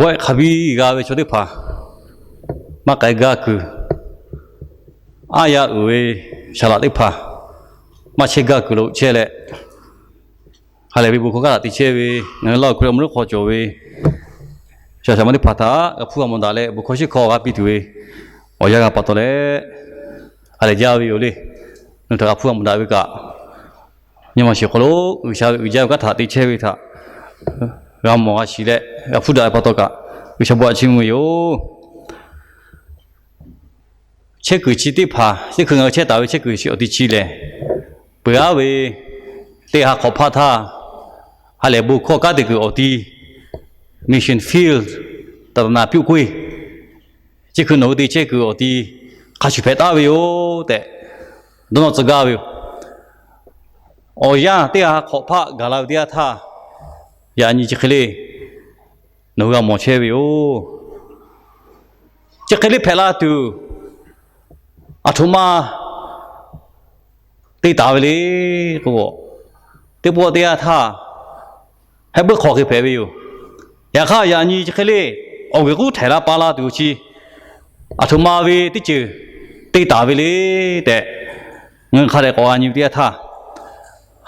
Hk'a biˇ g'a ve chaw teˇ hpaˍ maˇ k'ai gaˇ kuiˬ, aˉ yaˇ uiˍ ve saˍ laꞈ teˇ hpaˍ maˇ chehˇ gaˇ kuiˬ lo chehˇ leh, ha lehˬ ve bon hkawˇ kaˉ htaꞈ te chehˇ ve, ngaˬ hui Laˇ huˍ Hkriꞈ awˬ mvuhˇ hk'aw cawˬ ve shaˍ shaˍ ma teˇ hpaˍ htaꞈ g'a hpuˇ g'a mawˬ daꞈ leh, bon hkawˇ shiˉ hkawˇ g'a piˇ tuˬ ve awˬ yanˇ g'a pa taw leh, ha lehˬ jaˇ ve yoˬ le. Nawˬ hui htaꞈ g'a hpuˇ g'a mawˬ daꞈ ve kaꞈ, nyi ma shiˍ hk'aw lo G'uiˬsha ve uiˍ jaˇ ve kanˉ htaꞈ te chehˇ ve htaꞈ g'a mawˬ g'a shiˍ leh, g'a hpuˇ daꞈ ve pa taw kaꞈ, G'uiˬsha bon htaꞈ chiˇ mvuh ve yoˬ. Chehˇ kuiˬ chi teˇ hpaˍ, teˇ hkui ngaˬ hui chehˇ taˍ ve chehˇ kuiˬ chi awˬ ti chi lehˬ, peuˬ aˉ ve teˇ ha hk'awꞈ hpaˆ htaˇ, ha lehˬ bon hkawˇ kanˉ te kuiˬ awˬ ti, mission field, ศาสนกิจ pyuˆ k'oˆ-e, chi hkui nawˬ hui te chehˇ kuiˬ awˬ ti hk'a shuˍ hpehꞈ taˍ ve yoˬ tehꞈ dawˇ nawˇ tcuh gaˇ ve yoˬ. Awˬ yanˇ teˇ ha hk'awꞈ hpaˆ gaˬ la ve teˇ yanˇ htaˇ, yaꞈ nyi chi hk'e le nawˬ hui g'a mawˬ chehˇ ve yoˬ. Chi hk'e le hpehꞈ la tuˬ, aˬ htoꞈ ma te taˍ ve le k'o, teˇ pawˆ teˇ yanˇ htaˇ, heh puiˉ hk'aw hk'e hpehꞈ ve yoˬ. Yaꞈ hk'aˇ, yaꞈ nyi chi hk'e le awˬ g'uiˬ k'uˉ htehˍ la pa la tuˬ chi, aˬ htoꞈ ma ve teˇ ceuˬ te taˍ ve le tehꞈ, ngaˬ hui hk'a dehꞈ k'awꞈ g'a nyi ve teˇ yanˇ htaˇ,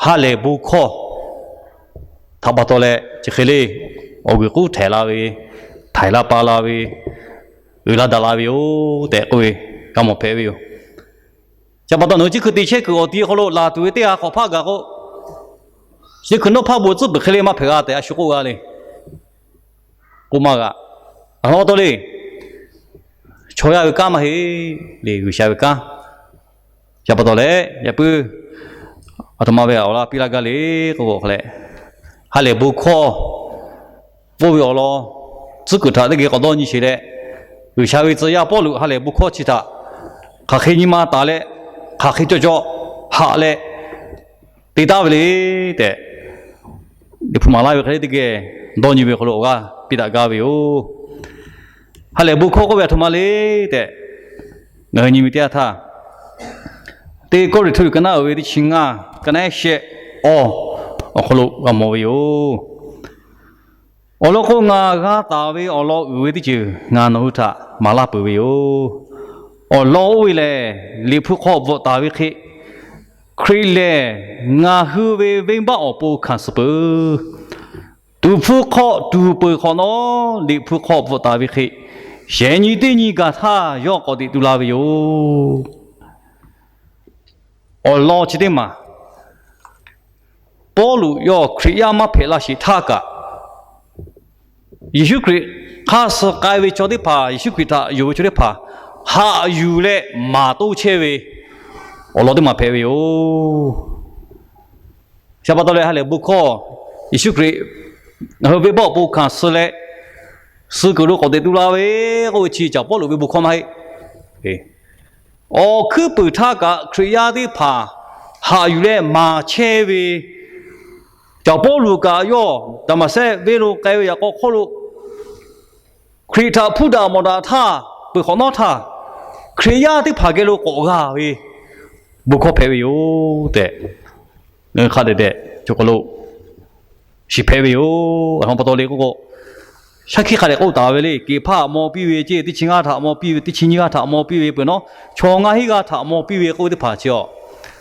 ha lehˬ bon hkawˇ htaꞈ pa taw leh chi hk'e le awˬ g'uiˬ k'uˉ htehˍ la ve, htaiˍ la pa la ve, uiˍ la daꞈ la ve yoˬ tehꞈ k'oˆ ve g'a mawˬ hpehꞈ ve yoˬ. Chi pa taw nawˬ hui chi hkui te chehˇ kuiˬ awˬ ti hk'aw lo laˬ tuˬ ve teˇ ha hk'awꞈ hpaˆ gaˬ k'o, chi hkui nawˉ hpaˇ bon tcuhˉ peuˬ hk'e le maˇ hpehꞈ g'a tehꞈ a shu k'oˆ g'a le. K'oˆ maˇ g'a. Aˬ htoꞈ ma pa taw le, chaw yaˇ ve kanˉ maˇ heˆ le, G'uiˬsha ve kanˉ. Chi pa taw leh, yaꞈ puiˉ aˬ htoꞈ ma ve awˬ laˇ piˇ laˇ gaˇ le k'o, ha lehˬ bon hkawˇ k'oˆ ve awˬ lawn tcuhˉ kuiˬ htaꞈ teˇ geh k'awꞈ dawˇ nyi sheˍ leh, G'uiˬsha ve tcuh yaˇ Pawˇluꞈ ha lehˬ bon hkawˇ chi htaꞈ hk'aˬ hk'e nyi ma taˍ leh, hk'aˬ hk'e cawˬ cawˬ haꞈ leh te taˍ ve le tehꞈ, Liꞈ hpu maˍ laˇ ve hk'e le teˇ geh dawˇ nyi ve hk'aw lo awˬ g'aˇ piˇ daꞈ gaˇ ve yoˬ. Ha lehˬ bon hkawˇ k'oˆ ve aˬ htoꞈ ma le tehꞈ ngaˬ hui nyi ve teˇ yanˇ htaˇ, Teˇ Kawˇrenˍhtuˆ liꞈ ka naˉ uiˍ ve teˇ chi ngaˇ, ka naˉ shehˆ awˬ, awˬ hk'aw lo g'a mawˬ ve yoˬ. Awˬ lawn k'o, ngaˬ g'a taˍ ve awˬ lawn uiˍ ve teˇ ceuˬ ngaˬ nawˬ hui htaꞈ maˍ laˇ peuˬ ve yoˬ. Awˬ lawn oˇ ve lehˬ, Liꞈ hpu hk'aw bvuhꞈ taˍ ve hk'e, Hkriꞈ lehˬ ngaˬ hui ve venˇbaˆ awˬ pon hkanˍ suh peuˬ. Tuˍ hpfuh hk'aw tuˍ peuˬ hk'awꞈ nawˉ, Liꞈ hpu hk'aw bvuhꞈ taˍ ve hk'e, shehˍ nyi teˇ nyi gaˬ htaˇ yawˇ k'awꞈ teꞈ tu la ve yoˬ. Awˬ lawn chi teˇ maˬ, Pawˇluꞈ yawˇ Hkriꞈ yaˇ maˇ hpehꞈ la sheˍ htaˇ kaꞈ, Yeˍsuˆ Hkriꞈ hk'aˇ suh k'ai ve chaw teˇ hpaˍ, Yeˍsuˆ Hkriꞈ htaꞈ yonˍ ve chaw teˇ hpaˍ haꞈ yuˬ leh maˍ toˇ chehˇ ve awˬ lawn teˇ maˬ hpehꞈ ve yoˬ. Chi pa taw leh ha lehˬ bon hkawˇ, Yeˍsuˆ Hkriꞈ ngaˬ hui venˇbaˆ awˬ pon hkanˍ suh leh, suh kuiˬ lo k'awꞈ teꞈ tu la ve k'oˆ ve chi Caˍ Pawˇluꞈ ve bon hkawˇ maˇ heˆ. Awˬ hkuiˉ puiˍ htaˇ kaꞈ Hkriꞈ yaˇ teˇ hpaˍ haꞈ yuˬ leh maˍ chehˇ ve, Caˍ Pawˇluꞈ kaꞈ yawˇ Daˍmaˍsehˆ venˇ lo k'ai ve yaꞈ k'aw hk'oˆ lo Hkriꞈ htaꞈ hpuˇ daꞈ mawˬ daꞈ htaˇ, peuˬ hk'awꞈ nawˉ htaˇ, Hkriꞈ yaˇ teˇ hpaˍ geh lo k'awꞈ g'a ve bon hkawˇ hpehꞈ ve yoˬ tehꞈ, hk'a dehꞈ dehꞈ chaw hk'aw lo shiˍ hpehꞈ ve yoˬ. Aˬ htoꞈ ma pa taw le k'oˆ k'o, shaˉ hkiˆ hk'a dehꞈ k'oˆ taˍ ve le, Keˍhpaˆ htaꞈ maw piˇ ve ceˇ, teˇ chi ngaˇ htaꞈ maw piˇ ve, teˇ chi nyiˇ g'aˇ htaꞈ maw piˇ ve peuˬ nawˉ, chaw ngaˇ hinˉ g'aˇ htaꞈ maw piˇ ve k'oˆ ve teˇ hpaˍ chi a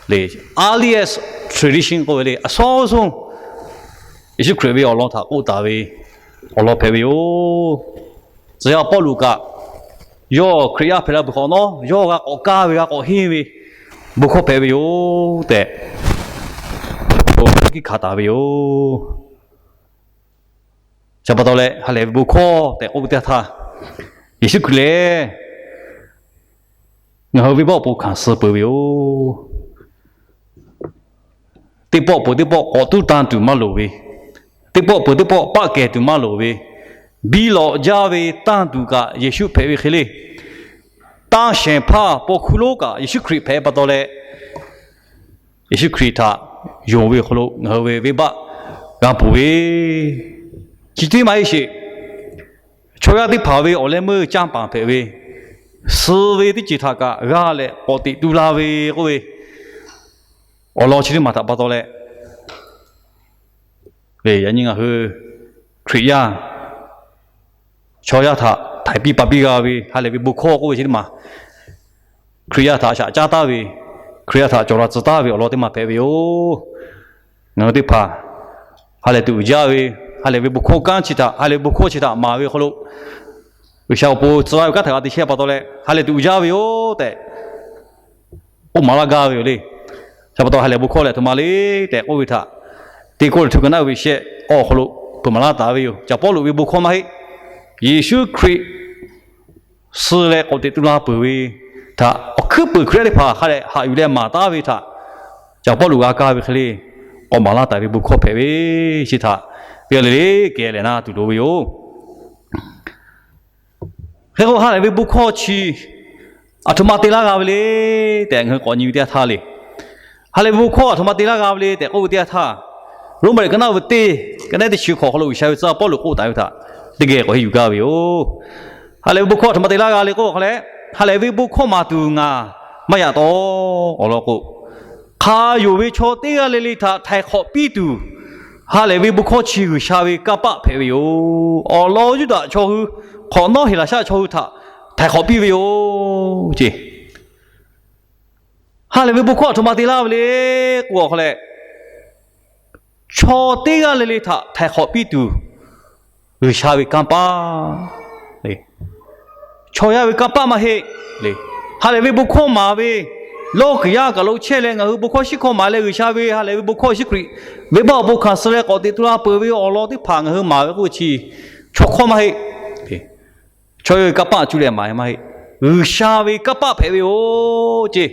le, earliest tradition k'oˆ ve le, a sawˉ sawˉ Yeˍsuˆ Hkriꞈ ve awˬ lawn htaꞈ k'oˆ taˍ ve awˬ lawn hpehꞈ ve yoˬ. Tcuh yaˇ Pawˇluꞈ kaꞈ, yawˇ Hkriꞈ yaˇ hpehꞈ la peuˬ hk'awꞈ nawˉ, yawˇ g'a k'awꞈ kaˇ ve, g'a k'awꞈ henˇ ve bon hkawˇ hpehꞈ ve yoˬ tehꞈ, awˬ hkiˆ hkanˍ taˍ ve yoˬ. Chi pa taw leh ha lehˬ ve bon hkawˇ tehꞈ k'oˆ ve teˇ htaˇ, Yeˍsuˆ Hkriꞈ lehˬ ngaˬ hui venˇbaˆ awˬ pon hkanˍ suh peuˬ ve yoˬ. Teˇ pawˆ peuˬ teˇ pawˆ k'awꞈ tuˉ tanˇ tuˬ maˇ loˍ ve, teˇ pawˆ peuˬ teˇ pawˆ paˆ kehˬ tuˬ maˇ loˍ ve, biˇ lawꞈ jaˇ ve tanˇ tuˬ kaꞈ Yeˍsuˆ hpehꞈ ve hk'e le, tanˇ shehˍ hpaˇ paw hkuˇ lonˉ kaꞈ Yeˍsuˆ Hkriꞈ hpehꞈ pa taw leh, Yeˍsuˆ Hkriꞈ htaꞈ yonˍ ve awˬ hk'aw lo ngaˬ hui ve venˇbaˆ g'a peuˬ ve, chi teˇ maˇ heˆ sheˍ. Chaw yaˇ teˇ hpaˍ ve awˬ leh meuˇ canˇ paˍ hpehꞈ ve, suh ve teˇ ceuˬ htaꞈ kaꞈ g'aˇ leh k'awꞈ teꞈ tu la ve k'oˆ ve awˬ lawn chi teˇ maˬ htaꞈ pa taw leh, yaꞈ nyi ngaˬ hui Hkriꞈ yaˇ chaw yaˇ htaꞈ htaiˍ piˇ pa piˇ g'a ve ha lehˬ ve bon hkawˇ k'oˆ ve chi teˇ maˬ, Hkriꞈ yaˇ htaꞈ shaꞈ caˉ taˉ ve, Hkriꞈ yaˇ htaꞈ cawˬ la tcuh taˉ ve awˬ lawn teˇ maˬ hpehꞈ ve yoˬ. Ngaˬ hui teˇ hpaˍ ha lehˬ tuꞈ uiˍ jaˇ ve, ha lehˬ ve bon hkawˇ kanˉ chi htaꞈ, ha lehˬ ve bon hkawˇ chi htaꞈ maˍ ve awˬ hk'aw lo, G'uiˬsha awˬ pon tcuh laˇ ve kanˉ htaꞈ g'a te chehˇ pa taw leh ha lehˬ tuꞈ uiˍ jaˇ ve yoˬ tehꞈ k'oˆ maˍ laˇ gaˇ ve yoˬ le. Chi pa taw ha lehˬ bon hkawˇ lehˬ aˬ htoꞈ ma le tehꞈ k'oˆ ve htaꞈ, Teˇ Kawˇrenˍhtuˆ ka naˉ uiˍ ve shehˆ awˬ hk'aw lo hpeuꞈ maˍ laˇ taˍ ve yoˬ. Caˍ Pawˇluꞈ ve bon hkawˇ maˇ heˆ. Yeˍsuˆ Hkriꞈ suh leh k'awꞈ teꞈ tu la peuˬ ve htaꞈ awˬ hkuiˉ peuˬ Hkriꞈ yaˇ teˇ hpaˍ hk'a dehꞈ haꞈ yuˬ leh maˍ taˉ ve htaꞈ, Caˍ Pawˇluꞈ g'a kaˇ ve hk'e le, k'awꞈ maˍ laˇ taˍ ve bon hkawˇ hpehꞈ ve chi htaꞈ, teˇ g'aˇ le le kehˬ leh na tuˬ loˍ ve yoˬ. Hk'e k'o ha lehˬ ve bon hkawˇ chi aˬ htoꞈ ma te laˇ g'a ve le tehꞈ ngaˬ hui k'awꞈ nyi ve teˇ yanˇ htaˇ le. Ha lehˬ ve bon hkawˇ aˬ htoꞈ ma te laˇ g'a ve le tehꞈ k'oˆ ve teˇ yanˇ htaˇ, Roˉmaꞈ ka naˉ ve teˇ, ka naˉ teˇ chi hkawꞈ hk'aw lo G'uiˬsha ve tcuh Pawˇluꞈ k'oˆ taˍ ve htaꞈ teˇ geh k'awꞈ henˇ yuˬ gaˇ ve yoˬ. Ha lehˬ ve bon hkawˇ aˬ htoꞈ ma te laˇ g'a le k'oˆ hk'a leh, ha lehˬ ve bon hkawˇ maˍ tuˬ ngaˬ maˇ yaꞈ taw awˬ lawn k'o, hk'a yonˍ ve chaw teˇ g'aˇ le le htaꞈ htaiˍ hk'awꞈ piˇ tuˬ, ha lehˬ ve bon hkawˇ chi G'uiˬsha ve kanˇ paˆ hpehꞈ ve yoˬ. Awˬ lawn Yuˇdaꞈ chaw hui hk'awꞈ nawˉ Heˍlaˍsaˆ chaw hui htaꞈ htaiˍ hk'awꞈ piˇ ve yoˬ ce. Ha lehˬ ve bon hkawˇ aˬ htoꞈ ma te laˇ ve le k'oˆ hk'a leh, chaw teˇ g'aˇ le le htaꞈ htaiˍ hk'awꞈ piˇ tuˬ G'uiˬsha ve kanˇ paˆ le. Chaw yaˇ ve kanˇ paˆ maˇ heˆ le. Ha lehˬ ve bon hkawˇ maˍ ve, lawˇ kuiˬ yaˇ kaˬ lo chehˇ leh ngaˬ hui bon hkawˇ shiˉ hkawˇ maˍ leh G'uiˬsha ve ha lehˬ ve bon hkawˇ Yeˍsuˆ Hkriꞈ venˇbaˆ awˬ pon hkanˍ suh leh k'awꞈ teꞈ tu la peuˬ ve awˬ lawn teˇ hpaˍ ngaˬ hui maˍ ve k'oˆ ve chi, chaw hkawˇ maˇ heˆ. Chaw yaˇ ve kanˇ paˆ cuˇ leh maˍ maˇ heˆ. G'uiˬsha ve kanˇ paˆ hpehꞈ ve yoˬ ce.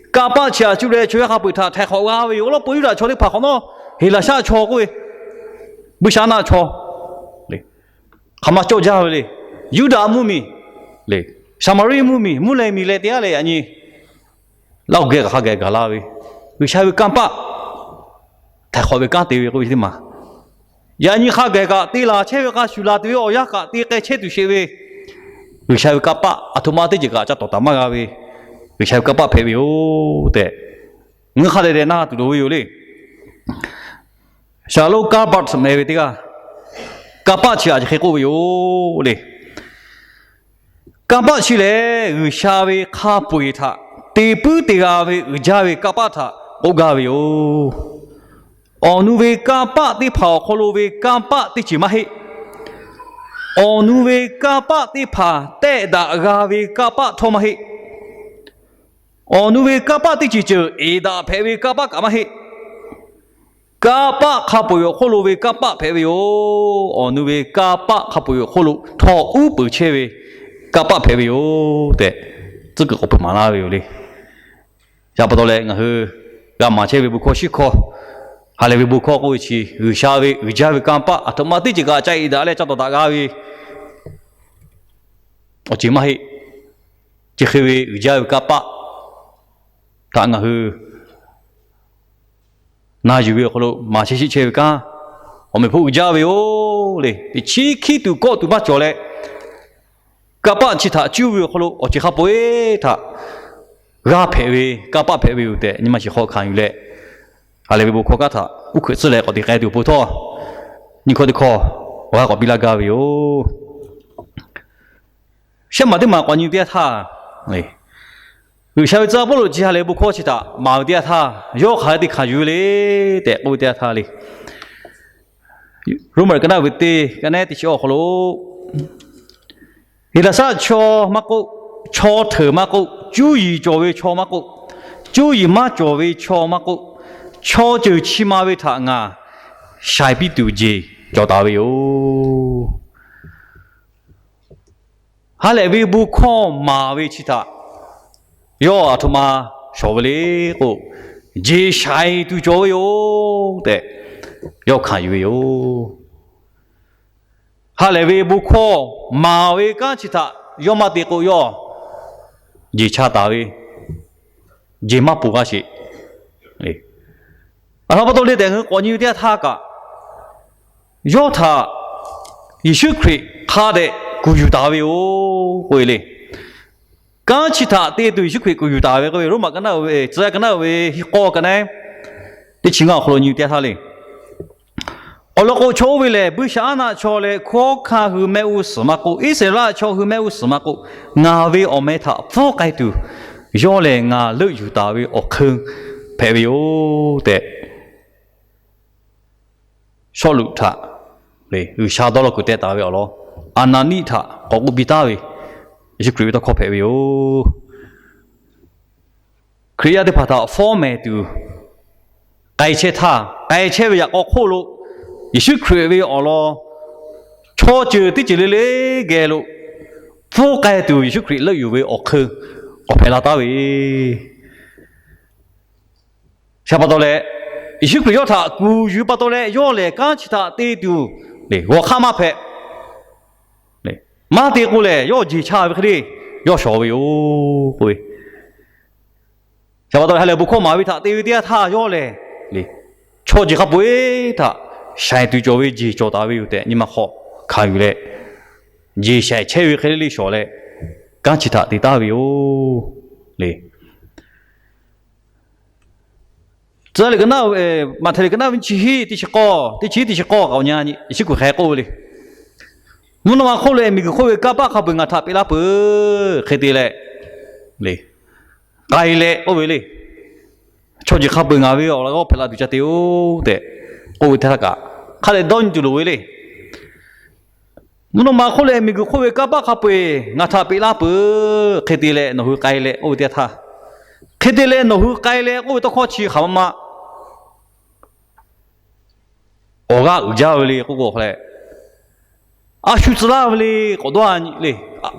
Kanˇ paˆ chi htaꞈ cuˇ leh chaw yaˇ hk'a peu-eˬ htaꞈ htaiˍ hk'awꞈ g'a ve yoˬ. Awˬ lawn peu Yuˇdaꞈ chaw teˇ hpaˍ hk'awꞈ nawˉ Heˍlaˍsaˆ chaw k'oˆ ve, buiˇshaˆaˇ naˆ chaw, hk'aˬ ma cawˇ jaˇ ve le. Yuˇdaꞈ mvuhˇmiˬ le, Saˍmaˍriˆ mvuhˇmiˬ, mvuhˇ leh miˬ leh teˇ g'aˇ leh yaꞈ nyi laˇ geh kaꞈ hk'a geh gaˬ la ve, G'uiˬsha ve kanˇ paˆ htaiˍ hk'awꞈ ve kanˉ te ve k'oˆ ve teˇ maˬ, yaꞈ nyi hk'a geh kaꞈ te laˬ chehˇ ve k'a shuˍ laˬ tuˬ ve awˬ yanˇ kaꞈ te k'ai chehˇ tuˬ sheˍ ve, G'uiˬsha ve kanˇ paˆ aˬ htoꞈ ma teˇ ceuˬ kaꞈ ca tawˍ taˍ maˇ g'a ve, G'uiˬsha ve kanˇ paˆ hpehꞈ ve yoˬ tehꞈ, ngaˬ hui hk'a dehꞈ dehꞈ na tuˬ loˍ ve yoˬ le. Shaˍlonˍ Kalˍbaˆ meh ve teˇ g'aˇ, kanˇ paˆ chi htaꞈ chi hk'e k'oˆ ve yoˬ le. Kanˇ paˆ chi lehˬ, G'uiˬsha ve hk'a peu-eˬ htaꞈ te puiˉ te g'a ve uiˍ jaˇ ve kanˇ paˆ htaꞈ k'oˆ gaˇ ve yoˬ. Awˬ nu ve kanˇ paˆ teˇ hpaˍ awˬ hk'aw lo ve kanˇ paˆ teˇ ceuˬ maˇ heˆ. Awˬ nu ve kanˇ paˆ teˇ hpaˍ tehˆ daꞈ g'a ve kanˇ paˆ htawˇ maˇ heˆ. Awˬ nu ve kanˇ paˆ teˇ ceuˬ ceuˬ eˍ daꞈ hpehꞈ ve kanˇ paˆ kaꞈ maˇ heˆ. Kanˇ paˆ hk'a peu-eˬ awˬ hk'oˆ lo ve kanˇ paˆ hpehꞈ ve yoˬ. Awˬ nu ve kanˇ paˆ hk'a peu-eˬ awˬ hk'oˆ lo htawˇ uˉ peunˍ chehˇ ve kanˇ paˆ hpehꞈ ve yoˬ tehꞈ, tcuhˉ kuiˬ k'awꞈ hpeuꞈ maˍ laˇ ve yoˬ le. Chi pa taw leh ngaˬ hui g'a maˍ chehˇ ve bon hkawˇ shiˉ hkawˇ, ha lehˬ ve bon hkawˇ k'oˆ ve chi G'uiˬsha ve uiˍ jaˇ ve kanˇ paˆ aˬ htoꞈ ma teˇ ceuˬ kaꞈ ca eˍ daꞈ leh ca tawˍ daꞈ g'a ve awˬ ceuˬ maˇ heˆ. Chi hk'e ve uiˍ jaˇ ve kanˇ paˆ htaꞈ ngaˬ hui na yuˬ ve awˬ hk'aw lo maˍ chehˇ shiˆ chehˇ ve kanˉ, awˬ meꞈ hpfuhˇ uiˍ jaˇ ve yoˬ le. Teꞈ chiˉ hkiˉ tuˬ kawˆ tuˬ maˇ cawˬ leh, kanˇ paˆ chi htaꞈ cuˇ ve awˬ hk'aw lo awˬ ceuˬ hk'a peu-eˬ htaꞈ g'aˇ hpehꞈ ve kanˇ paˆ hpehꞈ ve yoˬ tehꞈ nyi ma shiˍ hk'aw hkanˍ yuˬ leh, ha lehˬ ve bon hkawˇ kanˉ htaꞈ uˉ hkeuꞈ tcuhˉ leh k'awꞈ teꞈ k'ai tuˬ awˬ pon htawˇ, nyi hkawˇ teˇ hkawˇ awˬ g'aˇ k'awꞈ piˇ laˇ gaˇ ve yoˬ. Shehˆ maˬ teˇ maˬ k'awꞈ nyi teˇ yanˇ htaˇ, G'uiˬsha ve tcuh Pawˇluꞈ chi ha lehˬ ve bon hkawˇ chi htaꞈ maˍ ve teˇ yanˇ htaˇ, yawˇ hk'aˬ hk'e te hkanˍ yuˬ ve le tehꞈ k'oˆ ve teˇ yanˇ htaˇ le. Roˉmaꞈ ka naˉ ve teˇ, ka naˉ teˇ chi awˬ hk'aw lo, Heˍlaˍsaˆ chaw maˇ k'oˆ, chaw hteuꞈ maˇ k'oˆ, cuˇ yiˍ cawˬ ve chaw maˇ k'oˆ, cuˇ yiˍ maˇ cawˬ ve chaw maˇ k'oˆ, chaw ceuˬ chi ma ve htaꞈ ngaˬ shaiˍ piˇ tuˬ jeˬ cawˬ taˍ ve yoˬ. Ha lehˬ ve bon hkawˇ maˍ ve chi htaꞈ yawˇ aˬ htoꞈ ma shawˍ ve le k'o, jeˬ shaiˍ tuˬ cawˬ ve yoˬ tehꞈ yawˇ hkanˍ yuˬ ve yoˬ. Ha lehˬ ve bon hkawˇ maˍ ve kanˉ chi htaꞈ yawˇ maˇ te k'o, yawˇ jeˬ cha taˍ ve, jeˬ maˇ poˬ g'a sheˍ. Aˬ htoꞈ pa taw le tehꞈ ngaˬ hui k'awꞈ nyi ve teˇ yanˇ htaˇ kaꞈ, yawˇ htaꞈ Yeˍsuˆ Hkriꞈ hk'a dehꞈ kuˬ yuˬ taˍ ve yoˬ k'oˆ ve le. Kanˉ chi htaꞈ te tuˬ Yeˍsuˆ Hkriꞈ kuˬ yuˬ taˍ ve k'oˆ ve, Roˉmaꞈ ka naˉ ve, tcuh yaˇ ka naˉ ve hiˆ k'awˇ ka naˉ teˇ chi ngaˇ awˬ hk'aw lo nyi teˇ yanˇ htaˇ le. Awˬ lawn k'o, chaw oˇ ve lehˬ, buiˇshaˆaˉnaˆ chaw leh hkawˉ hkanˇ hui mehˆ g'uˇ suhˍ maˇ k'oˆ, Iˉsaˍreˍlaˆ chaw hui mehˆ g'uˇ suhˍ maˇ k'oˆ, ngaˬ ve awˬ meh htaꞈ pfuhˇ k'ai tuˬ, yawˇ lehˬ ngaˬ leuˆ yuˬ taˍ ve awˬ hk'eun hpehꞈ ve yoˬ tehꞈ, Sawˉluꞈ htaꞈ G'uiˬsha dawˇ law kuiˬ teh taˍ ve awˬ lawn, Aˍnaˍniˆ htaꞈ k'awꞈ k'oˆ piˇ taˉ ve, Yeˍsuˆ Hkriꞈ ve tawˇ hkawˇ hpehꞈ ve yoˬ. Hkriꞈ yaˇ teˇ hpaˍ htaꞈ fawˉ mehˍ tuˬ k'ai chehˇ htaˇ, k'ai chehˇ ve yaꞈ k'aw hk'oˆ lo Yeˍsuˆ Hkriꞈ ve awˬ lawn chaw ceuˬ teˇ ceuˬ le le geh lo pfuhˇ k'ai tuˬ, Yeˍsuˆ Hkriꞈ leuˆ yuˬ ve awˬ hk'eun k'awꞈ hpehꞈ la taˉ ve Chi pa taw leh, Yeˍsuˆ Hkriꞈ yawˇ htaꞈ kuˬ yuˬ pa taw leh, yawˇ lehˬ kanˉ chi htaꞈ te tuˬ g'awˬ hk'aˇ maˇ hpehꞈ. Maˇ te k'o lehˬ, yawˇ jeˬ cha ve hk'e le, yawˇ shawˍ ve yoˬ k'oˆ ve. Chi pa taw leh, ha lehˬ bon hkawˇ maˍ ve htaꞈ te ve teˇ yanˇ htaˇ yawˇ lehˬ, chaw jeˬ hk'a peu-eˬ htaꞈ shaiˍ tuˬ cawˬ ve jeˬ cawˬ taˍ ve yoˬ tehꞈ nyi ma hk'aw hkanˍ yuˬ leh, jeˬ shaiˍ chehˇ ve hk'e le le shawˍ leh, kanˉ chi htaꞈ te taˍ ve yoˬ le. Tcuh leh, Maꞈhtehˍ liꞈ ka naˆ ve nyiˇ chi hiˉ teˇ chi k'awˇ, teˇ chi hiˉ teˇ chi k'awˇ k'awꞈ nyi, Yeˍsuˆ Hkriꞈ hk'aˬ hk'e k'oˆ ve le. Mvuhˇ naw ma hk'oˆ leh miˬguiˬ hk'oˆ ve kanˇ paˆ hk'a peu-eˬ ngaˬ htaꞈ peꞈ laˇ peuˬ. Hk'e te leh, k'ai leh k'oˆ ve le. Chaw jeˬ hk'a peu-eˬ ngaˬ ve awˬ laꞈ g'awˇ hpehꞈ la tuˬ ca te-oˬ tehꞈ k'oˆ ve teˇ htaˇ kaꞈ, hk'a dehꞈ dawˇ nyi tuˬ loˍ ve le. Mvuhˇ naw ma hk'oˆ leh miˬguiˬ hk'oˆ ve kanˇ paˆ hk'a peu-eˬ ngaˬ htaꞈ peꞈ laˇ peuˬ. Hk'e te leh nawˬ hui k'ai leh k'oˆ ve teˇ yanˇ htaˇ, hk'e te leh nawˬ hui k'ai leh k'oˆ ve tawˇ hkawˇ chi hk'aˬ ma ma awˬ g'aˇ uiˍ jaˇ ve le k'oˆ k'o leh, a shu tcuh laˇ ve le k'awꞈ dawˇ a nyi le.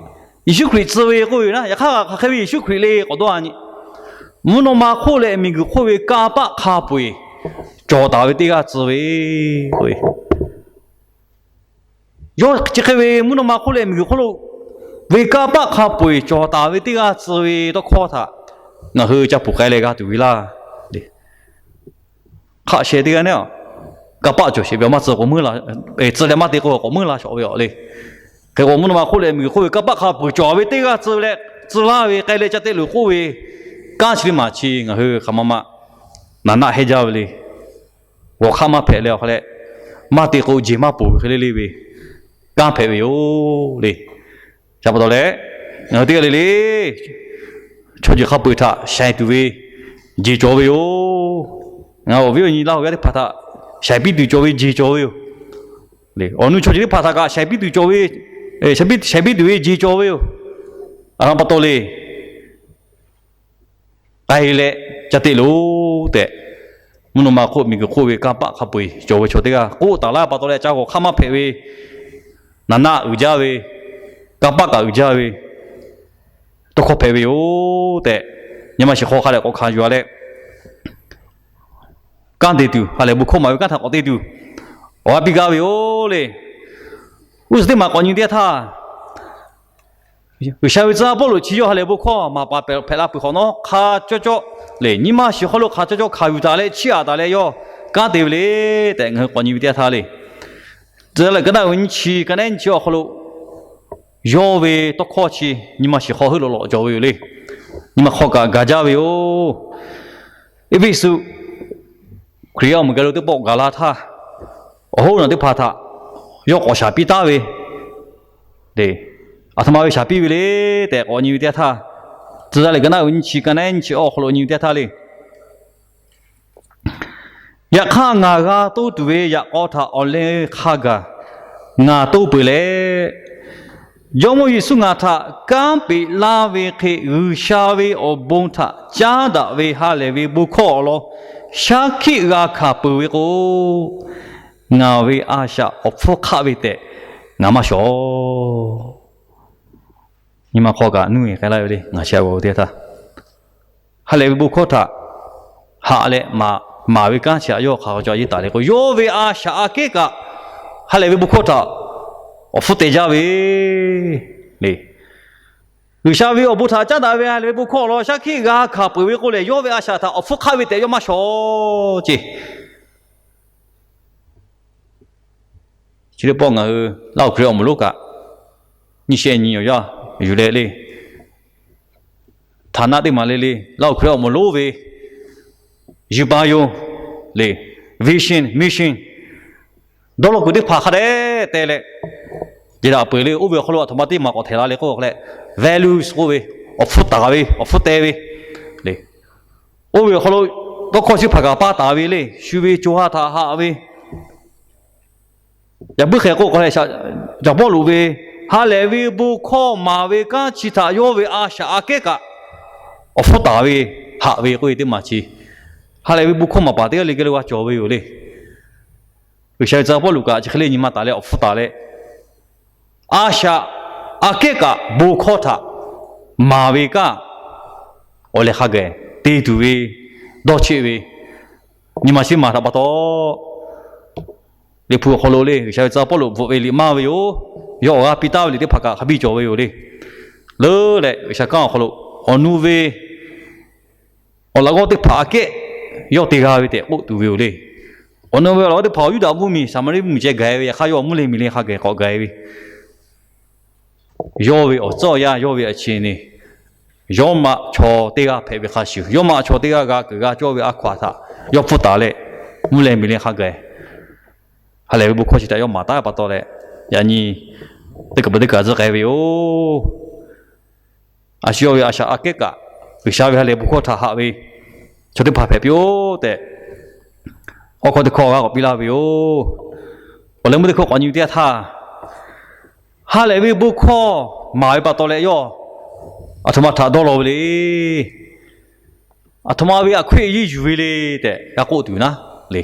Yeˍsuˆ Hkriꞈ tcuh ve k'oˆ ve yoˬ naˉ, yaꞈ hk'aˇ hk'aˬ hk'e ve Yeˍsuˆ Hkriꞈ le k'awꞈ dawˇ a nyi. Mvuhˇ naw ma hk'oˆ leh miˬguiˬ hk'oˆ ve kanˇ paˆ hk'a peu-eˬ cawˬ taˍ ve teˇ g'aˇ tcuh ve k'o, yawˇ chi hk'e ve mvuhˇ naw ma hk'oˆ leh miˬguiˬ hk'oˆ lo ve kanˇ paˆ hk'a peu-eˬ cawˬ taˍ ve teˇ g'aˇ tcuh ve tawˇ hkawˇ htaꞈ ngaˬ hui ca puˬ k'ai leh g'a tuˬ ve laˇ. Hk'aˆ sheh teˇ g'aˇ neˉ, kanˇ paˆ cawˬ sheˍ ve awˬ maˇ tcuh k'o, tcuh leh maˇ te k'o k'awꞈ meuˇ la shawˍ ve awˬ le. Hk'e k'o, mvuhˇ naw ma hk'oˆ leh miˬguiˬ hk'oˆ ve kanˇ paˆ hk'a peu-eˬ cawˬ ve teˇ g'aˇ tcuh leh, tcuh laˇ ve k'ai leh ca te loˬ k'oˆ ve kanˉ chi teˇ maˬ chi ngaˬ hui hk'aˬ ma ma naˍ naˆ hehnˇ jaˇ ve le. G'awˬ hk'aˇ maˇ hpehꞈ leh awˬ hk'a leh, maˇ te k'o jeˬ maˇ poˬ ve hk'e le le ve kanˉ hpehꞈ ve yoˬ le. Chi pa taw leh, ngaˬ hui teˇ g'aˇ le le chaw jeˬ hk'a peu-eˬ htaꞈ shaiˍ tuˬ ve jeˬ cawˬ ve yoˬ. Ngaˬ awˬ viˉ awˬ nyi Laˇ huˍ yaˇ teˇ hpaˍ htaꞈ shaiˍ piˇ tuˬ cawˬ ve jeˬ cawˬ ve yoˬ. Awˬ nu chaw ceuˬ teˇ hpaˍ htaꞈ kaꞈ shaiˍ piˇ tuˬ cawˬ ve, shaiˍ piˇ tuˬ ve jeˬ cawˬ ve yoˬ. A htoꞈ ma pa taw le. K'ai leh ca te loˬ tehꞈ, mvuhˇ naw ma hk'oˆ miˬguiˬ hk'oˆ ve kanˇ paˆ hk'a peu-eˬ cawˬ ve chaw teˇ g'aˇ k'oˆ taˍ laˇ pa taw leh, ca g'awˬ hk'aˇ maˇ hpehꞈ ve, naˍ naˆ uiˍ jaˇ ve, kanˇ paˆ kaꞈ uiˍ jaˇ ve tawˇ hkawˇ hpehꞈ ve yoˬ tehꞈ, nyi ma shiˍ hk'aw hk'a dehꞈ k'awꞈ hkanˍ yuˬ a leh, kanˉ te tuˬ, ha lehˬ bon hkawˇ maˍ ve kanˉ htaꞈ k'awꞈ te tuˬ awˬ g'aˇ piˇ gaˇ ve yoˬ le. G'uˇ suhˍ teˇ maˬ k'awꞈ nyi teˇ yanˇ htaˇ, G'uiˬsha ve tcuh yaˇ Pawˇluꞈ chi yawˇ ha lehˬ bon hkawˇ maˍ paˍ hpehꞈ la peuˬ hk'awꞈ nawˉ, hk'a cawˇ cawˇ le, nyi ma shiˍ hk'aw lo hk'a cawˇ cawˇ hkanˍ yuˬ taˍ leh chiˇ aꞈ taˍ leh yawˇ kanˉ te ve le tehꞈ ngaˬ hui k'awꞈ nyi ve teˇ yanˇ htaˇ le. Tcuh yaˇ lehˬ ka naˆ ve nyiˇ chi, ka naˆ nyiˇ chi awˬ hk'aw lo yawˇ ve tawˇ hkawˇ chi nyi ma shiˍ hk'aw heuˆ lawꞈ lawꞈ cawˬ ve yoˬ le. Nyi ma hk'aw kaꞈ gaˬ jaˇ ve yoˬ. Eˇfeˇsuꞈ Hkriꞈ yaˇ awˬ moˍ geh lo teˇ pawˆ gaˬ la htaˇ, awˬ hoˉ naˬ teˇ hpaˍ htaꞈ yawˇ k'awꞈ shaˍ piˇ taˉ ve, aˬ htoꞈ ma ve shaˍ piˇ ve le tehꞈ k'awꞈ nyi ve teˇ yanˇ htaˇ, tcuh yaˇ lehˬ ka naˆ ve nyiˇ chi, ka naˆ nyiˇ chi awˬ hk'aw lo nyi ve teˇ yanˇ htaˇ le. Yaꞈ hk'aˇ, ngaˬ g'a toˇ tuˬ ve yaꞈ k'aw htaꞈ awˬ leh hk'a gaˬ ngaˬ toˇ peuˬ leh, Jawˇmawˇ Yeˍsuˆ ngaˬ htaꞈ kanˉ peꞈ laˇ ve hk'e G'uiˬsha ve awˬ bon htaꞈ caˉ daꞈ ve ha lehˬ ve bon hkawˇ awˬ lawn shaˉ hkiˆ g'a hkanˍ peuˬ ve k'o, ngaˬ ve a shaꞈ awˬ hpfuhˇ hk'aˆ ve tehꞈ ngaˬ maˇ shawˍ. Nyi ma hk'aw kaꞈ nuˇ e k'ai laˇ ve le, ngaˬ chi a g'aw teˇ htaˇ, ha lehˬ ve bon hkawˇ htaꞈ haꞈ leh maˍ ve kanˉ chi htaꞈ yawˇ hk'aˬ hk'e cawˬ a yeˇ taˍ le k'o, yawˇ ve a shaꞈ aꞈ kehˉ kaꞈ ha lehˬ ve bon hkawˇ htaꞈ awˬ hpfuhˇ te jaˇ ve le. G'uiˬsha ve awˬ bon htaꞈ caˉ daꞈ ve ha lehˬ ve bon hkawˇ awˬ lawn shaˉ hkiˆ g'a hkanˍ peuˬ ve k'o lehˬ, yawˇ ve a shaꞈ htaꞈ awˬ hpfuhˇ hk'aˆ ve tehꞈ yawˇ maˇ shawˍ ceˇ. Chi teˇ pawˆ ngaˬ hui Laˇ huˍ Hkriꞈ awˬ moˍ lonˉ kaꞈ, nyiˇ shehˆ nyi awˬ yaˇ yuˬ leh le, htaˍ naˆ teˇ maˬ le le Laˇ huˍ Hkriꞈ awˬ moˍ lonˉ ve yuˬ pa yoˬ le, vision, mission dawˇ law kuiˬ teˇ hpaˍ hk'a dehꞈ te leh, jeˬ daꞈ peuˬ le. Oˇ ve awˬ hk'aw lo aˬ htoꞈ ma teˇ maˬ k'awꞈ htehꞈ la le k'oˆ k'o leh, values k'oˆ ve, awˬ hpfuhˇ taˍ ve, awˬ hpfuhˇ te ve le. Oˇ ve awˬ hk'aw lo tawˇ hkawˇ chi hpaˍ kaꞈ paˇ taˍ ve le. Shu ve co ha htaꞈ haꞈ ve, yaꞈ puiˉ hk'e k'oˆ k'o leh, Jaˍ Pawˇluꞈ ve ha lehˬ ve bon hkawˇ maˍ ve kanˉ chi htaꞈ yawˇ ve a shaꞈ aꞈ kehˉ kaꞈ awˬ hpfuhˇ taˍ ve, haꞈ ve k'oˆ ve teˇ maˬ chi, ha lehˬ ve bon hkawˇ maˍ paˍ teˇ g'aˇ le geh lo g'a cawˬ ve yoˬ le. G'uiˬ sha ve tcuh Pawˇluꞈ kaꞈ chi hk'e le nyi ma taˍ leh awˬ hpfuhˇ taˍ leh, a shaꞈ aꞈ kehˉ kaꞈ bon hkawˇ htaꞈ maˍ ve kaꞈ awˬ lehˬ hk'a gaˬ te tuˬ ve, dawˇ cheˆ ve, nyi ma shiˉ maˬ htaꞈ pa taw, Liꞈ hpu awˬ hk'aw lo le G'uiˬ sha ve tcuh Pawˇluꞈ bvuhꞈ ve liꞈ maˇ ve yoˬ. Yawˇ awˬ g'aˇ piˇ taˍ ve liꞈ teˇ hpaˍ kaꞈ hk'a biˇ cawˬ ve yoˬ le. Leuˉ leh G'uiˬ sha kanˉ awˬ hk'aw lo awˬ nu ve awˬ laꞈ g'awˇ teˇ hpaˍ aꞈ kehˉ yawˇ te g'a ve tehꞈ k'oˆ tuˬ ve yoˬ le. Awˬ nu ve awˬ laꞈ g'awˇ teˇ hpaˍ Yuˇdaꞈ mvuhˇ miˬ Saˍmaˍriˆ mvuhˇ miˬ ceh gaˬ ve, yaꞈ hk'aˇ yawˇ mvuhˇ leh miˬ leh hk'a gaˬ k'awꞈ gaˬ ve, yawˇ ve awˬ tcuhˉ awˬ yanˇ, yawˇ ve awˬ chi ni, yawˇ ma chaw teˇ g'aˇ hpehꞈ ve hk'a shuˍ, yawˇ ma chaw teˇ g'aˇ g'a kuiˬ g'a cawˇ ve a hkaw aˬ htaꞈ yawˇ hpfuhˇ taˍ leh, mvuhˇ leh miˬ leh hk'a gaˬ ha lehˬ ve bon hkawˇ chi htaꞈ yawˇ maˍ taˍ pa taw leh, yaꞈ nyi teˇ kaˬ peuˬ teˇ kaˬ tcuh k'ai ve yoˬ. A shu yawˇ ve a shaꞈ aꞈ kehˉ kaꞈ G'uiˬ sha ve ha lehˬ bon hkawˇ htaꞈ haꞈ ve chaw teˇ hpaˍ hpehꞈ piˇ-oˆ tehꞈ, awˬ hkawˇ teˇ hkawˇ g'a k'awꞈ piˇ laˇ ve yoˬ. Awˬ leh meuˇ teˇ hkawˇ k'awꞈ nyi teˇ yanˇ htaˇ, ha lehˬ ve bon hkawˇ maˍ ve pa taw leh yawˇ aˬ htoꞈ ma htaꞈ dawˇ law ve le. Aˬ htoꞈ ma ve aꞈ hkuiˆ yeˇ yuˬ ve le tehꞈ g'a k'oˆ tuˬ naˉ le.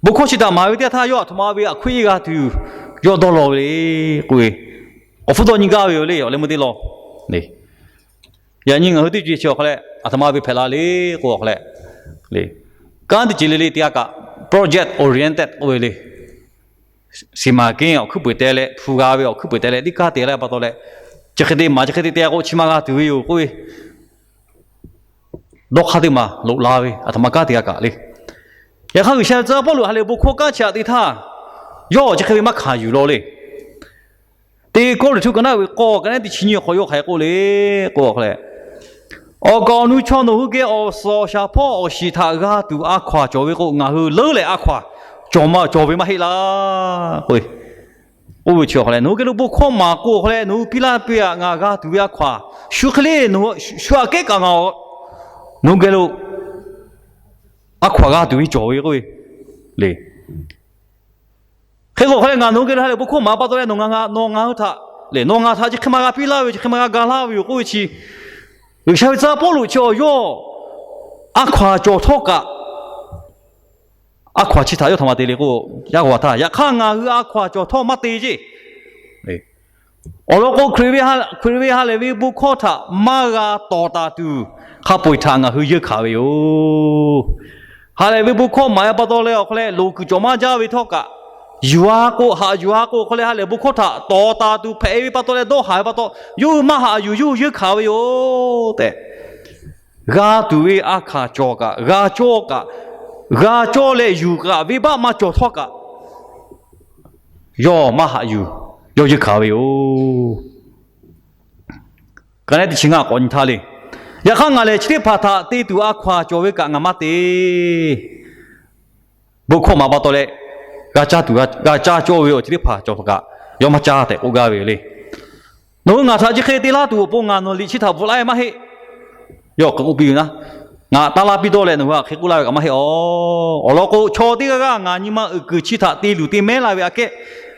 Bon hkawˇ chi htaꞈ maˍ ve teˇ yanˇ htaˇ yawˇ aˬ htoꞈ ma ve aꞈ hkuiˆ yeˇ g'a tuˬ yawˇ dawˇ law ve le k'oˆ ve, awˬ hpfuhˇ dawˇ nyi gaˇ ve yoˬ le. Awˬ leh meuˇ teˇ law le. Yaꞈ nyi ngaˬ hui teˇ ceuˬ chi awˬ hk'aw leh aˬ htoꞈ ma ve hpehꞈ la le k'o awˬ hk'aw leh, kanˉ teˇ ceuˬ le le teˇ g'aˇ kaꞈ project oriented k'oˆ ve le. Siˍ maˍ kehˉ awˬ hkuiˉ peuˍ te leh, hpu g'a ve awˬ hkuiˉ peuˍ te leh, teˇ kaˇ te leh pa taw leh, chi hk'e te maˍ, chi hk'e te te k'o chi ma g'a tuˬ ve yoˬ k'oˆ ve, dawˇ hk'aˇ teˇ maˬ loꞈ la ve aˬ htoꞈ ma kanˉ teˇ g'aˇ kaꞈ le. Yaꞈ hk'aˇ G'uiˬ sha ve tcuh Pawˇluꞈ ha lehˬ bon hkawˇ kanˉ chi htaꞈ te htaˇ, yawˇ chi hk'e ve maˇ hkanˍ yuˬ law le. Teˇ Kawˇrenˍhtuˆ ka naˉ ve k'awˇ ka naˉ teˇ chi nyiˇ awˬ hk'aw yawˇ hk'aˬ hk'e k'oˆ le k'o awˬ hk'aw leh, awˬ kaˍ awˬ nu chaw nawˬ hui geh awˬ suhˍ awˬ shaˍ hpawˇ awˬ shiˍ htaꞈ g'a tuˬ a hkaw aˬ cawˬ ve k'o, ngaˬ hui leuˉ leh a hkaw aˬ cawˬ ma cawˬ ve maˇ heˆ laˇ k'oˆ ve, oˇ ve chi awˬ hk'aw leh nawˬ hui geh lo bon hkawˇ maˍ k'o awˬ hk'aw leh nawˬ hui piˇ laˇ piˇ aꞈ ngaˬ g'a tuˬ ve a hkaw aˬ shu hk'e le, shu aꞈ kehˉ kaꞈ ngaˬ nawˬ hui geh lo a hkaw aˬ g'a tuˬ ve cawˬ ve k'oˆ ve le. Hk'e k'o awˬ hk'aw leh ngaˬ nawˬ hui geh lo ha lehˬ bon hkawˇ maˍ pa taw leh nawˬ ngaˬ hui htaꞈ le, nawˬ ngaˬ htaꞈ chi hk'e ma g'a piˇ laˇ ve, chi hk'e ma g'a ga laˇ ve yoˬ k'oˆ ve chi, G'uiˬ sha ve tcuh Pawˇluꞈ chi awˬ yawˇ a hkaw aˬ cawˬ htawˇ kaꞈ, a hkaw aˬ chi htaꞈ yawˇ htoꞈ ma te le k'o, yaˇ g'a htaˇ, yaꞈ hk'aˇ ngaˬ hui a hkaw aˬ cawˬ htawˇ maˇ te ceˇ. Awˬ lawn k'o, Hkriꞈ ve ha lehˬ ve bon hkawˇ htaꞈ maˇ g'a tawˍ taˍ tuˬ, hk'a peu-eˬ htaꞈ ngaˬ hui yeunˇ hkanˍ ve yoˬ. Ha lehˬ ve bon hkawˇ maˍ ve pa taw leh awˬ hk'aw leh loˍ kuiˬ cawˬ maˇ jaˇ ve htawˇ kaꞈ, yuˬ-a k'o, haꞈ yuˬ-a k'o awˬ hk'aw leh ha lehˬ bon hkawˇ htaꞈ tawˍ taˍ tuˬ hpehꞈ ve pa taw leh dawˇ haˍ ve pa taw, yawˇ hui maˇ haꞈ yuˬ, yawˇ hui yeunˇ hkanˍ ve yoˬ tehꞈ, g'a tuˬ ve a hkaw aˬ cawˬ kaꞈ, g'a cawˇ kaꞈ, g'a cawˇ leh yuˬ kaꞈ, venˇbaˆ maˇ cawˬ htawˇ kaꞈ, yawˇ maˇ haꞈ yuˬ, yawˇ yeunˇ hkanˍ ve yoˬ. Ka naˉ teˇ chi ngaˇ k'awꞈ nyi htaˇ le. Yaꞈ hk'aˇ ngaˬ lehˬ chi teˇ hpaˍ htaꞈ te tuˬ a hkaw aˬ cawˬ ve kaꞈ ngaˬ maˇ te. Bon hkawˇ maˍ pa taw leh g'a caˇ tuˬ, g'a caˇ cawˇ ve awˬ ceuˬ teˇ hpaˍ cawˬ kaꞈ, yawˇ maˇ caˇ tehꞈ k'oˆ gaˇ ve yoˬ le. Nawˬ hui ngaˬ htaꞈ chi hk'e te laˇ tuˬ awˬ pon ngaˬ nawˬ liꞈ chi htaꞈ bvuhꞈ laˇ ve maˇ heˆ. Yawˇ hk'e k'oˆ piˇ ve naˉ, ngaˬ taˇ laˇ piˇ dawˇ leh nawˬ hui hk'e k'oˆ laˇ ve kaꞈ maˇ heˆ aˬ. Awˬ lawn k'o, chaw teˇ g'aˇ g'aˇ ngaˬ nyi ma uiˍ kuiˬ chi htaꞈ te luˬ te mehˉ la ve aꞈ kehˉ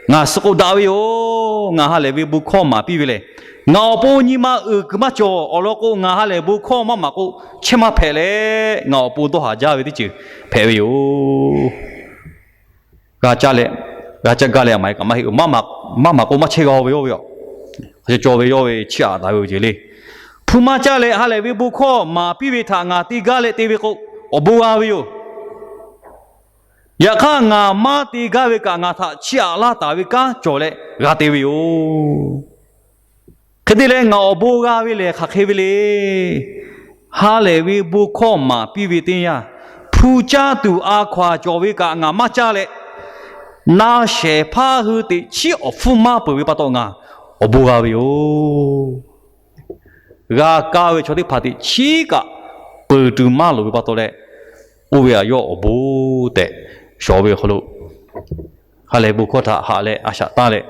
ngaˬ suh k'oˆ daꞈ ve yoˬ. Ngaˬ ha lehˬ ve bon hkawˇ maˍ piˇ ve lehˬ, ngaˬ awˬ pon nyi ma uiˍ kuiˬ maˇ cawˬ. Awˬ lawn k'o, ngaˬ ha lehˬ bon hkawˇ maˇ maˍ k'o, chehˇ maˇ hpehꞈ leh ngaˬ awˬ pon dawˇ haˍ jaˇ ve teˇ ceuˬ hpehꞈ ve yoˬ. G'a caˇ leh, g'a caˇ gaˇ leh a maˍ e kaꞈ maˇ heˆ. Maˇ maˍ k'o maˇ chehˇ g'a ve yawˇ ve aˬ. Hk'a caw ve yawˇ ve chiˇ aꞈ taˍ ve awˬ ceuˬ le. Hpu maˇ caˇ leh ha lehˬ ve bon hkawˇ maˍ piˇ ve htaꞈ ngaˬ te gaˇ leh te ve k'o, awˬ bon g'a ve yoˬ. Yaꞈ hk'aˇ ngaˬ maˇ te gaˇ ve kaꞈ ngaˬ htaꞈ chiˇ aꞈ laˇ taˍ ve kanˉ cawˬ leh g'a te ve yoˬ. Hk'e te leh ngaˬ awˬ bon g'a ve lehˬ hk'aˬ hk'e ve le. Ha lehˬ ve bon hkawˇ maˍ piˇ ve teˇ yanˇ, hpu caˇ tuˬ a hkaw aˬ cawˬ ve kaꞈ ngaˬ maˇ caˇ leh, na shehˍ hpaˇ hui teꞈ chiˉ awˬ hpfuhˇ maˇ peuˬ ve pa taw ngaˬ awˬ bon g'a ve yoˬ. G'a kaˇ ve chaw teˇ hpaˍ teꞈ chiˉ kaꞈ peuˬ tuˬ maˇ loˍ ve pa taw leh, oˇ ve aꞈ yawˇ awˬ bon tehꞈ shawˍ ve awˬ hk'aw lo ha lehˬ bon hkawˇ htaꞈ haꞈ leh a shaꞈ tanˇ leh,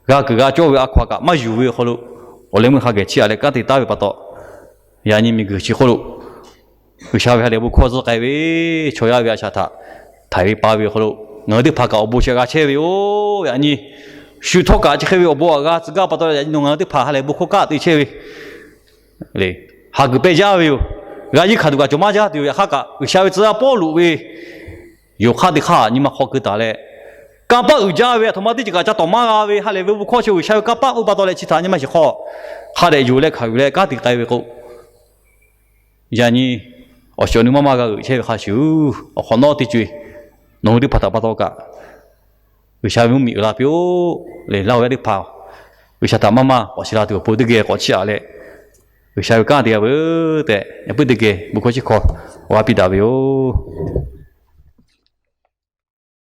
g'a kuiˬ g'a cawˇ ve a hkaw aꞈ kaꞈ maˇ yuˬ ve awˬ hk'aw lo, awˬ leh meuˇ hk'a geh chiˇ aꞈ leh kanˉ te taˉ ve pa taw, yaꞈ nyi miˬguiˬ chi hk'oˆ lo G'uiˬsha ve ha lehˬ bon hkawˇ tcuh k'ai ve, chaw yaˇ ve a shaꞈ htaꞈ htaiˍ ve pa ve awˬ hk'aw lo, ngaˬ hui teˇ hpaˍ kaꞈ awˬ bon chi g'a chehˇ ve yoˬ. Yaꞈ nyi shu htawˇ kaꞈ chi hk'e ve awˬ bon aꞈ g'a tcuh gaˇ pa taw, yaꞈ nyi nawˬ ngaˬ hui teˇ hpaˍ ha lehˬ bon hkawˇ kanˉ te chehˇ ve le, ha kuiˬ pehˇ jaˇ ve yoˬ. G'a yiˇ hkanˍ tuˬ kaꞈ cawˬ maˇ jaˇ tuˬ yoˬ. Yaꞈ hk'aˇ kaꞈ G'uiˬsha ve tcuh yaˇ Pawˇluꞈ ve yoˬ hk'aˇ teˇ hk'aˇ nyi ma hk'aw keu taˍ leh, kanˇ paˆ uiˍ jaˇ ve aˬ htoꞈ ma teˇ ceuˬ kaꞈ ca tawˍ maˇ g'a ve ha lehˬ ve bon hkawˇ chi G'uiˬsha ve kanˇ paˆ oˇ pa taw leh chi htaꞈ nyi ma shiˍ hk'aw hk'a dehꞈ yonˍ leh hkanˍ yuˬ leh kanˉ te k'ai ve k'o, yaꞈ nyi awˬ shiˍ awˬ nu maˇ maˇ g'a g'euꞈ chehˇ ve hk'a shuˍ, awˬ hk'awꞈ nawˉ teˇ co-e nawˬ hui teˇ hpaˍ htaꞈ pa taw kaꞈ G'uiˬsha ve mvuhˇmiˬ uiˍ la piˇ-oˆ le. Laˇ hu yaˇ teˇ hpaˍ G'uiˬsha htaꞈ maˇ maˇ k'awꞈ shiˍ la tuˬ awˬ pon teˇ geh k'awꞈ chiˇ aꞈ leh, G'uiˬsha ve kanˉ te g'a veuˬ tehꞈ yaꞈ puiˉ teˇ geh bon hkawˇ chiˇ hkawˇ g'a piˇ daꞈ ve yoˬ.